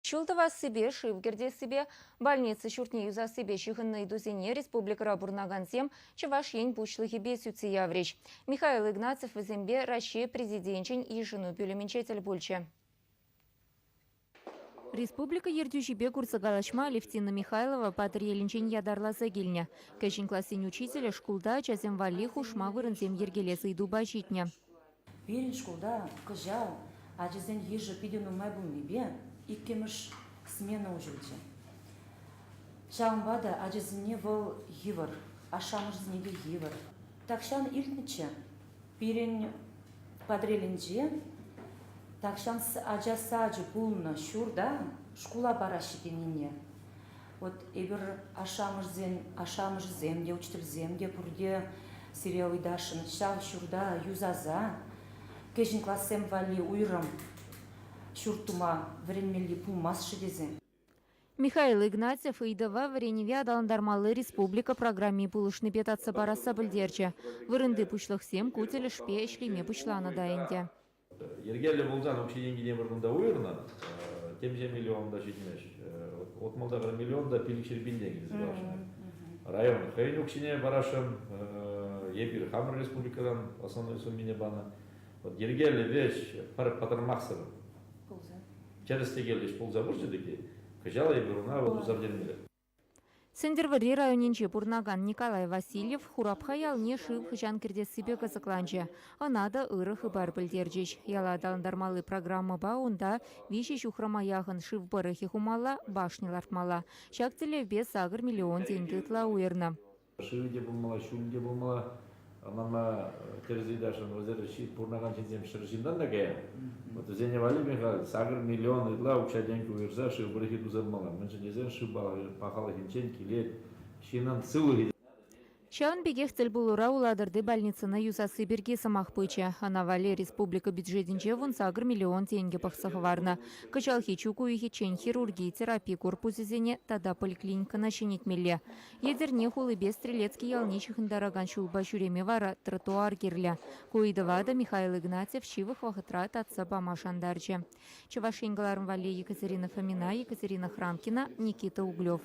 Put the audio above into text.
Ҫул тӑвассипе, шыв кӗртессипе, больница ҫуртне юсассипе ҫыхӑннӑ ыйтусене республикӑра пурӑнакансем Чӑваш Ен Пуҫлӑхӗпе сӳтсе яврӗҫ. Михаил Игнатьев вӗсемпе Раҫҫей Президенчӗн йышӑну пӳлӗмӗнче тӗл пулчӗ. Республика ертӳҫипе курса калаҫма Алевтина Михайлова Патӑрьелӗнчен ятарласа килнӗ. Кӗҫӗн классен учителӗ шкулта ачасем валли хушма вырӑнсем йӗркелес ыйтупа ҫитнӗ. Пирӗн шкулта кӑҫал ачасен йышӗ питӗ нумай пулнипе иккӗмӗш смена уҫӑлчӗ. Ҫавӑнпа та ачасене вӑл йывӑр, ашшӗ-амӑшӗсене те йывӑр. Тахҫан илтнӗччӗ, пирӗн Патӑрьелӗнче тахҫан ача сачӗ пулнӑ ҫурта шкула параҫҫӗ тенине. Вот эпир ашшӗ-амӑшӗсен ашшӗ-амӑшӗсем те, учительсем те пурте сире ыйтасшӑн ҫав ҫурта юсаса кӗҫӗн классем валли уйрӑм ҫурт тума вӗренмелли пулмасть-ши тесе. Михаил Игнатьев ыйтӑва вӗренӗве аталантармалли республика программи пулӑшнипе татса парасса пӗлтерчӗ. Вырӑнти пуҫлӑхсем ку тӗлӗшпе ӗҫлеме пуҫланӑ та ӗнтӗ. Йӗркеллӗ пулсан укҫи-тенкине пӗр кунта уйӑрнӑ, темиҫе миллион та ҫитмест. Утмӑлта пӗр миллион та 500 пин тенкӗ тесе каласшӑн. Район хӑйӗн укҫине парасшӑн, эпир хамӑр республикӑран основной суммине панӑ. Вот йӗркеллӗ веҫ пӗр пӑтӑрмахсӑр тӗрӗс-тӗкел ӗҫ пулса пычӗ таки, кӑҫал эпир ӑна туса пӗтермелле. Сӗнтӗрвӑрри районӗнче пурӑнакан Николай Васильев Хурапха ялне шыв хӑҫан кӗртессипе кӑсӑкланчӗ. Ӑна та ырӑ хыпар пӗлтерчӗҫ. Яла аталантармалли программӑпа унта виҫӗ ҫухрӑма яхӑн шыв пӑрӑхӗ хумалла, башня лартмалла. Ҫак тӗллевпе 8 миллион тенкӗ ытла уйӑрнӑ. Шывӗ те пулмалла, ҫулӗ те пулмалла. Ӑнланма тӗрӗс ыйтасшӑн, вӗсем пурӑнакан ҫынсем 100 ҫынтан та кая. Вот вӗсене валли Михаил 8 миллион ытла укҫа-тенкӗ уйӑрса шыв пӑрӑхӗ туса памалла. Мӗншӗн тесен шыв пахалӑхӗнчен килет ҫыннӑн сывлӑхӗ. Ҫавӑн пекех тӗлпулура Улатӑрти больницӑна юсасси пирки сӑмах пычӗ. Ӑна валли республика бюджетӗнче 18 миллион тенкӗ пӑхса хӑварнӑ. Кӑҫалхи чӳк уйӑхӗччен хирурги, терапи корпусӗсене тата поликлиникӑна ҫӗнетмелле. Етӗрне хулипе Стрелецки ялне ҫыхӑнтаракан ҫулпа ҫӳреме вара тротуар кирлӗ. Ку ыйтӑва та Михаил Игнатьев ҫывӑх вӑхӑтра татса пама шантарчӗ. Чӑваш Ен кӑларӑм валли Екатерина Фомина, Екатерина Храмкина, Никита Углев.